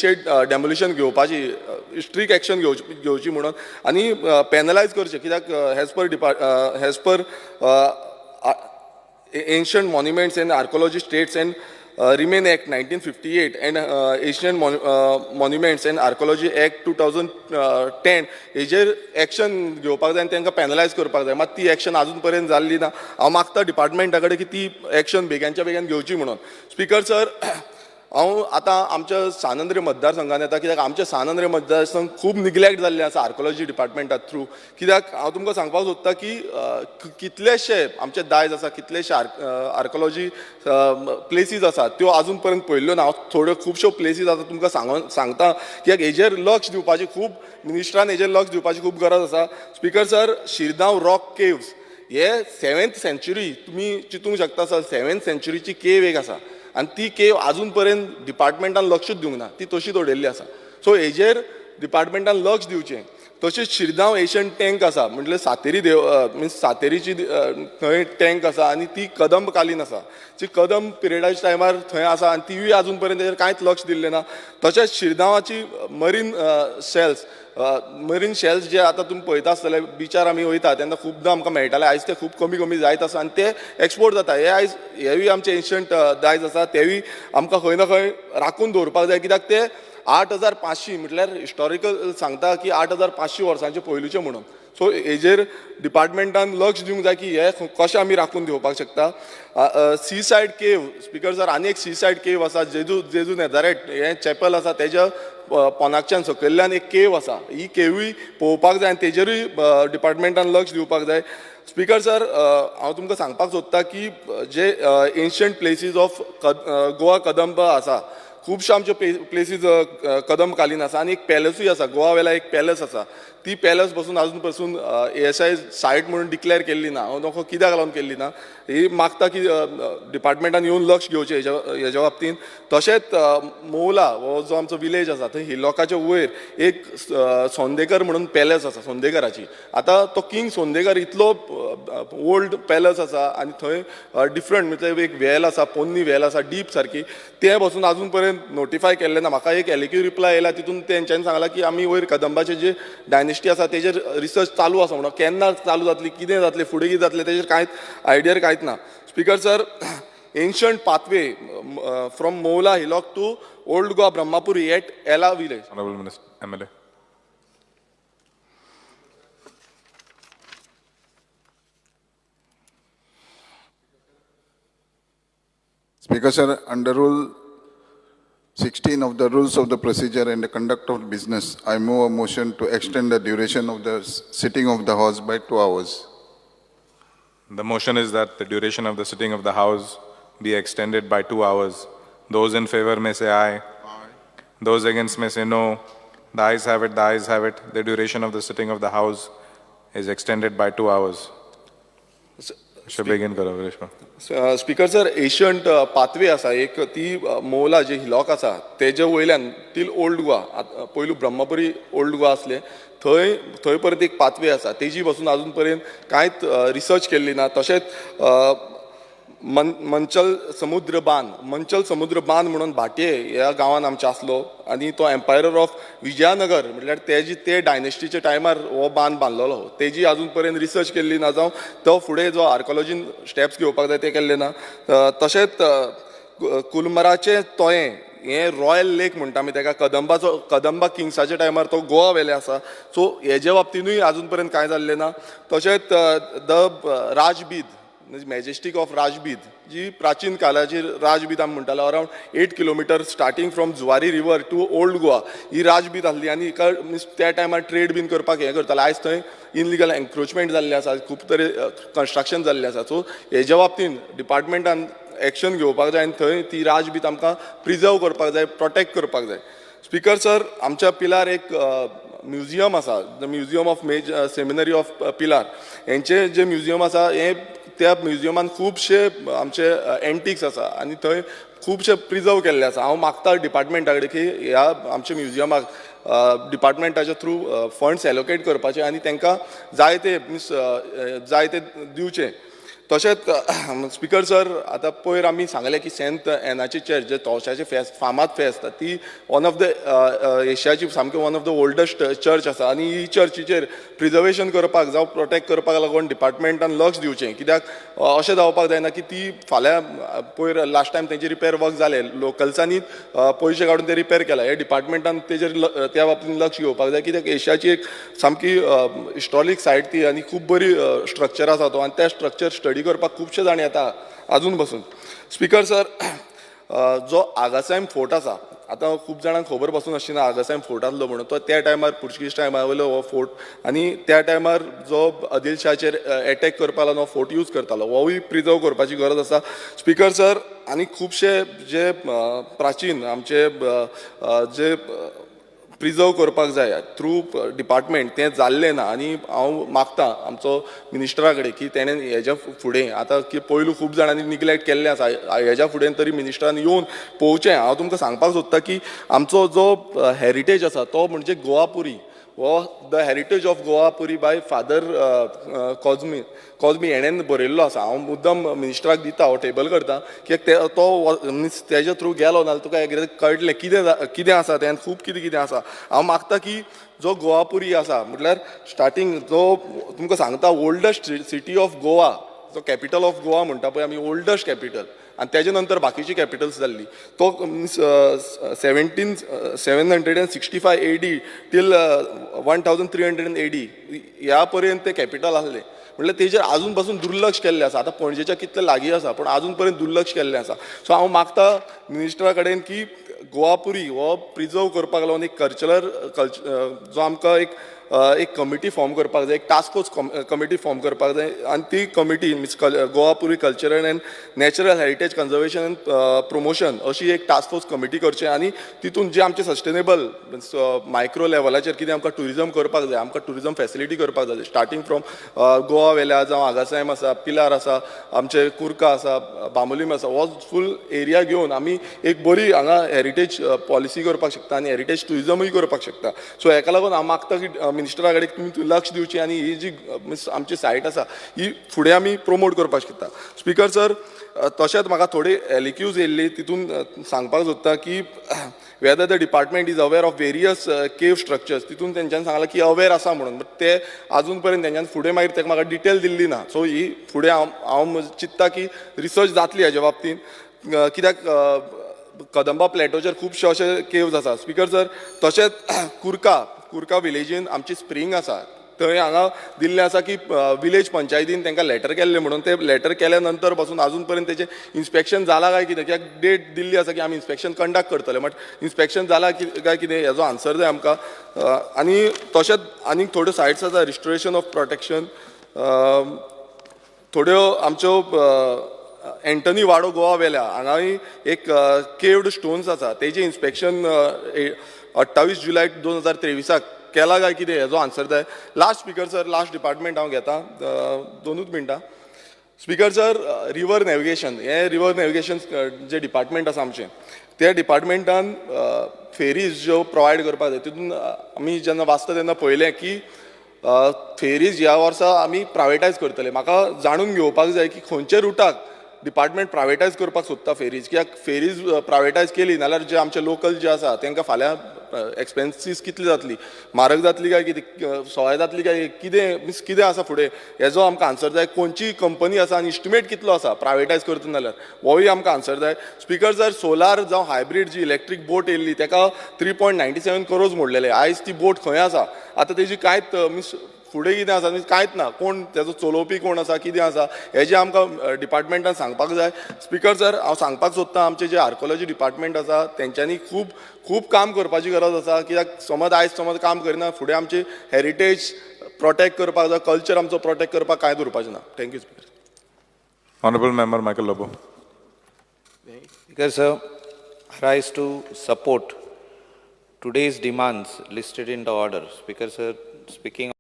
Immediate demolition घेवपाची, strict action घेवची म्हणून आनी पेनलायज करचें, कित्याक as per Ancient Monuments and Archaeology Sites and Remain Act 1958 and Ancient Monuments and Archaeology Act 2010 हेजेर एक्शन घेवपाक जाय आनी तांकां पेनलायज करपाक जाय. मात ती एक्शन अजून पर्यंत जाल्ली ना. हांव मागता डिपार्टमेंटा कडेन की ती एक्शन बेग्यानच्या बेगीन घेवची म्हणून. स्पिकर सर, हांव आतां आमच्या सान आंद्रे मतदारसंघान येता, कित्याक आमच्या सान आंद्रे मतदारसंघ खूब निग्लेक्ट जाल्ले आसा आर्कोलॉजी डिपार्टमेंटा थ्रू. कित्याक हांव तुमकां सांगपाक सोदता की कितलेशे आमचे दायज आसा, कितलेशे आर्कोलॉजी प्लेसीस आसा, त्यो अजून पर्यंत पळयल्ल्यो ना. हांव थोड्यो खुबश्यो प्लेसीस आतां तुमकां सांगोन सांगता, कित्याक हेजेर लक्ष दिवपाची खूब, मिनिस्टरान हेजेर लक्ष दिवपाची खूब गरज आसा. स्पिकर सर, शिरदांव रॉक केव्स हे सेवेंथ सेंच्युरी, तुमी चिंतूंक शकता सर, सेवेंथ सेंच्युरीची केव एक आसा आनी ती केव अजून पर्यंत डिपार्टमेंटान लक्षूच दिवंक ना, ती तशीच उडयल्ली आसा. सो हेजेर डिपार्टमेंटान लक्ष दिवचें. तशेंच शिरदांव एशियन टँक आसा, म्हटल्यार सातेरी देव, मिन्स सातेरीची थंय टँक आसा आनी ती कदंबकालीन आसा, जी कदंब पिरियडाच्या टायमार थंय आसा आनी तिवूय अजून पर्यंत तेजेर कांयच लक्ष दिल्लें ना. तशेंच शिरदांवाची मरीन शेल्स जे आतां तुमी पळयता आसतले, बिचार आमी वयता तेन्ना खुबदां आमकां मेळटाले, आयज ते खूब कमी कमी जायत आसा आनी ते एक्सपोर्ट जाता. हे आयज हेवूय आमचे एन्शंट दायज आसा, तेवूय आमकां खंय ना खंय राखून दवरपाक जाय, कित्याक ते 8500, म्हटल्यार हिस्टॉरिकल सांगता की 8500 वर्सांचे पयलूचे म्हणून. सो हेजेर डिपार्टमेंटान लक्ष दिवंक जाय की हे कशें आमी राखून दिवपाक शकता. सी सायड केव, स्पिकर सर, आनी एक सी सायड केव आसा, जेजू जेजू नेजारेट हें चॅपल आसा, तेज्या पोनाकच्यान सकयल्ल्यान एक केव आसा. ही केवूय पळोवपाक जाय आनी तेजेरूय डिपार्टमेंटान लक्ष दिवपाक जाय. स्पिकर सर, हांव तुमकां सांगपाक सोदता की जे ancient places of Goa Kadamba आसा, खुबश्यो आमच्यो प्लेसीस कदंबकालीन आसा आनी एक पॅलसूय आसा, गोवा वेला एक पॅलस आसा. ती पॅलस बसून अजून पसून एएसआय सायट म्हणून डिक्लेअर केल्ली ना. हांव नकळो कित्याक लागून केल्ली ना. ही मागता की डिपार्टमेंटान येवन लक्ष घेवचें हेज्या बाबतीन. तशेंच मोवला हो जो आमचो विलेज आसा, थंय हिलॉकाच्या वयर एक सोंदेकर म्हणून पॅलस आसा सोंदेकराची. आतां तो किंग सोंदेकर इतलो ओल्ड पॅलस आसा आनी थंय डिफरंट म्हटल्यार एक वेल आसा, पोन्नी वेल आसा डीप सारकी, तें बसून अजून पर्यंत नोटिफाय केल्लें ना. म्हाका एक एलएक्यू रिप्लाय येयला, तितून तेंच्यांनी सांगलां की आमी वयर कदंबाचे जे डायनेस्टी आसा तेजेर रिसर्च चालू आसा म्हणून. केन्ना चालू जातली, कितें जातलें, फुडें कितें जातलें, तेजेर कांयच आयडियर कांयच ना. Speaker sir, ancient pathway from Movla hillock to Old Goa Brahmapuri at Ela village. Honorable Minister, MLA. Speaker sir, under Rule 16 of the Rules of the Procedure and the Conduct of Business, I move a motion to extend the duration of the sitting of the House by 2 hours. The motion is that the duration of the sitting of the House be extended by 2 hours. Those in favor may say aye. Those against may say no. The ayes have it, the ayes have it. The duration of the sitting of the House is extended by 2 hours. Should begin करो Reshma. Speaker sir, ancient pathway आसा एक, ती मोवला जे hillock आसा तेजे वयल्यान तील old Goa, पयलू Brahmpuri old Goa आसले, थंय थंय परत एक पाथवे आसा, तेजी बसून अजून पर्यंत कांयच रिसर्च केल्ली ना. तशेंच मन मंचल समुद्र बांद, मंचल समुद्र बांद म्हणून भाटये ह्या गांवान आमच्या आसलो आनी तो एम्पायर ऑफ विजयानगर, म्हटल्यार तेजी ते डायनेस्टीच्या टायमार हो बांद बांदलेलो, तेजी अजून पर्यंत रिसर्च केल्ली ना, जावं तो फुडें जो आर्कोलॉजीन स्टेप्स घेवपाक जाय ते केल्ले ना. तशेंच कुलमराचें तोयें हें रॉयल लेक म्हणटा आमी तेका, कदंबाचो, कदंबा किंग्साच्या टायमार तो गोवा वेले आसा. सो हेजे बाबतीनूय अजून पर्यंत कांय जाल्लें ना. तशेंच the राजबीद, मॅजेस्टीक ऑफ राजबीद, जी प्राचीन काळाची राजबीद आमी म्हणटाले, around 8 kilometre starting from Zuari river to Old Goa ही राजबीद आसली आनी हिका मिन्स त्या टायमार ट्रेड बीन करपाक हें करताले. आयज थंय इनलिगल एन्क्रोचमेंट जाल्लें आसा, खूब तरे कन्स्ट्रक्शन जाल्लें आसा. सो हेज्या बाबतीन डिपार्टमेंटान एक्शन घेवपाक जाय आनी थंय ती राजबीद आमकां प्रिजर्व करपाक जाय, प्रोटेक्ट करपाक जाय. स्पिकर सर, आमच्या पिलार एक म्युजियम आसा, the museum of major seminary of Pilar. हेंचे जे म्युजियम आसा हें, त्या म्युजियमान खुबशे आमचे एंटिक्स आसा आनी थंय खुबशे प्रिजर्व केल्ले आसा. हांव मागता डिपार्टमेंटा कडेन की ह्या आमच्या म्युजियमाक डिपार्टमेंटाच्या थ्रू फंड्स एलोकेट करपाचे आनी तांकां जाय ते मिन्स जाय ते दिवचे. तशेंच स्पिकर सर, आतां पयर आमी सांगलें की सेंट एनाची चर्च, जे तवशाचे फेस्त, फामाद फेस्त, ती वन ऑफ the एशियाची सामकी one of the oldest church आसा आनी ही चर्चीचेर प्रिजर्वेशन करपाक जावं प्रोटेक्ट करपाक लागून डिपार्टमेंटान लक्ष दिवचें, कित्याक अशें जावपाक जायना की ती फाल्यां. पयर लास्ट टायम तेंचे रिपेर वर्क जालें, लोकल्सांनी पयशे काडून ते रिपेर केला. हे डिपार्टमेंटान तेजेर त्या बाबतीन लक्ष घेवपाक जाय, कित्याक एशियाची एक सामकी हिस्टॉरीक सायट ती आनी खूब बरी स्ट्रक्चर आसा तो आनी त्या स्ट्रक्चर स्टडी करपाक खुबशे जाण येता आजून बसून. स्पिकर सर, जो आगासायम फोर्ट आसा, आतां खूब जाणांक खबर पासून आसची ना आगासायम फोर्ट आसलो म्हणून. तो त्या टायमार पुर्तुगीज टायमा वयलो हो फोर्ट आनी त्या टायमार जो आदिल शाहचेर एटॅक करपाक लागून हो फोर्ट यूज करतालो, होवूय प्रिजर्व करपाची गरज आसा. स्पिकर सर, आनी खुबशे जे प्राचीन आमचे जे प्रिजर्व करपाक जाय थ्रू डिपार्टमेंट, तें जाल्लें ना. आनी हांव मागता आमचो मिनिस्टरा कडेन की तेणें हेज्या फुडें आतां की पयलू खूब जाणांनी निग्लेक्ट केल्लें आसा, हेज्या फुडें तरी मिनिस्टरान येवन पळोवचें. हांव तुमकां सांगपाक सोदता की आमचो जो हेरिटेज आसा तो म्हणजे गोवापुरी हो, The Heritage of Govapuri by Father Cosme हेणेन बरयल्लो आसा. हांव मुद्दम मिनिस्टराक दिता, हांव टेबल करता की ते तो मिन्स तेज्या थ्रू गेलो नाल्यार तुका कितें कळटलें कितें आसा तें, खूब कितें कितें आसा. हांव मागता की जो गोवापुरी आसा, म्हटल्यार स्टार्टींग जो तुमकां सांगता, ओल्डस्ट सिटी ऑफ गोवा, जो कॅपिटल ऑफ गोवा म्हणटा पळय आमी, ओल्डस्ट कॅपिटल आनी तेजे नंतर बाकीची कॅपिटल्स जाल्ली, तो means 765 AD till 1300 AD ह्या पर्यंत ते कॅपिटल आसलें. म्हटल्यार तेजेर आजून पासून दुर्लक्ष केल्लें आसा. आतां पणजेच्या कितलें लागीं आसा, पूण आजून पर्यंत दुर्लक्ष केल्लें आसा. सो हांव मागता मिनिस्टरा कडेन की गोवापुरी हो प्रिजर्व करपाक लागून एक कल्चरल कल्च जो आमकां एक कमिटी फॉर्म करपाक जाय, एक टास्क फोर्स कमिटी फॉर्म करपाक जाय आनी ती committee means Govapuri Cultural and Natural Heritage Conservation and Promotion अशी एक टास्क फोर्स कमिटी करची आनी तितून जे आमचे सस्टेनेबल मिन्स मायक्रो लेवलाचेर कितें आमकां ट्युरिजम करपाक जाय, आमकां ट्युरिजम फॅसिलिटी करपाक जाय, स्टार्टींग फ्रॉम गोवा वेल्या जावं आगासायम आसा, पिलार आसा, आमचे कुर्का आसा, बांबोलीम आसा, हो फूल एरिया घेवन आमी एक बरी हांगा हेरिटेज पॉलिसी करपाक शकता आनी हेरिटेज ट्युरिजमूय करपाक शकता. सो हेका लागून हांव मागता की मिनिस्टरा कडेन तुमी लक्ष दिवचें आनी ही जी मिन्स आमची सायट आसा ही फुडें आमी प्रोमोट करपाक शकता. स्पिकर सर, तशेंच म्हाका थोडी एलएक्यूज येयल्ली, तितून सांगपाक सोदता की whether the department is aware of various cave structures. तितून तेंच्यांनी सांगलां की अवेर आसा म्हणून, बट ते आजून पर्यंत तेंच्यांनी फुडें मागीर ताका म्हाका डिटेल दिल्ली ना. सो ही फुडें हांव चिंत्ता की रिसर्च जातली हेज्या बाबतीन, कित्याक कदंबा प्लॅटोचेर खुबशे अशे केव्ज आसा. स्पिकर सर, तशेंच कुर्का विलेजीन आमची स्प्रींग आसा, थंय हांगा दिल्लें आसा की विलेज पंचायतीन तांकां लेटर केल्लें म्हणून. ते लेटर केल्या नंतर पासून आजून पर्यंत तेजें इन्स्पेक्शन जालां काय कितें? कित्याक डेट दिल्ली आसा की आमी इन्स्पेक्शन कंडक्ट करतले, बट इन्स्पेक्शन जालां की काय कितें हेजो आन्सर जाय आमकां. आनी तशेंच आनीक थोड्यो सायट्स आसा, रिस्टोरेशन ऑफ प्रोटेक्शन, थोड्यो आमच्यो एंटनी वाडो गोवा वेल्या हांगाय एक केव्ड स्टोन्स आसा, तेजें इन्स्पेक्शन 28 जुलय 2023 केला काय कितें हेजो आन्सर जाय. Last, speaker sir, last department हांव घेता, 2च मिनटां. स्पिकर सर, रिवर नॅविगेशन, हें रिवर नॅविगेशन जे डिपार्टमेंट आसा आमचें, त्या डिपार्टमेंटान फेरीज ज्यो प्रोवायड करपाक जाय, तितून आमी जेन्ना वाचता तेन्ना पळयलें की फेरीज ह्या वर्सा आमी प्रायवेटायज करतले. म्हाका जाणून घेवपाक जाय की खंयच्या रुटाक डिपार्टमेंट प्रायवेटायज करपाक सोदता फेरीज, कित्याक फेरीज प्रायवेटायज केली नाल्यार जे आमचे लोकल जे आसा तांकां फाल्यां एक्सपेन्सीस कितली जातली, म्हारग जातली काय कितें, सवाय जातली काय कितें, मिन्स कितें आसा फुडें हेजो आमकां आन्सर जाय. खंयची कंपनी आसा आनी इस्टिमेट कितलो आसा प्रायवेटायज करता जाल्यार, होय आमकां आन्सर जाय. स्पिकर सर, सोलार जावं हायब्रीड जी इलेक्ट्रीक बोट येयल्ली ताका 3.97 करोज मोडलेले. आयज ती बोट खंय आसा आतां? तेजी कांयच मिन्स फुडें कितें आसा मीन्स कांयच ना. कोण तेजो चलोवपी कोण आसा, कितें आसा, हेजें आमकां डिपार्टमेंटान सांगपाक जाय. स्पिकर सर, हांव सांगपाक सोदतां, आमचें जें आर्कोलॉजी डिपार्टमेंट आसा तेंच्यांनी खूब खूब काम करपाची गरज आसा, कित्याक समज आयज समज काम करिना, फुडें आमची हेरिटेज प्रोटेक्ट करपाक जाय, कल्चर आमचो प्रोटेक्ट करपाक कांय उरपाचें ना. Thank you, Speaker. Honorable Member Michael Lobo. Speaker sir, I rise to support today's demands listed in the order. Speaker sir, speaking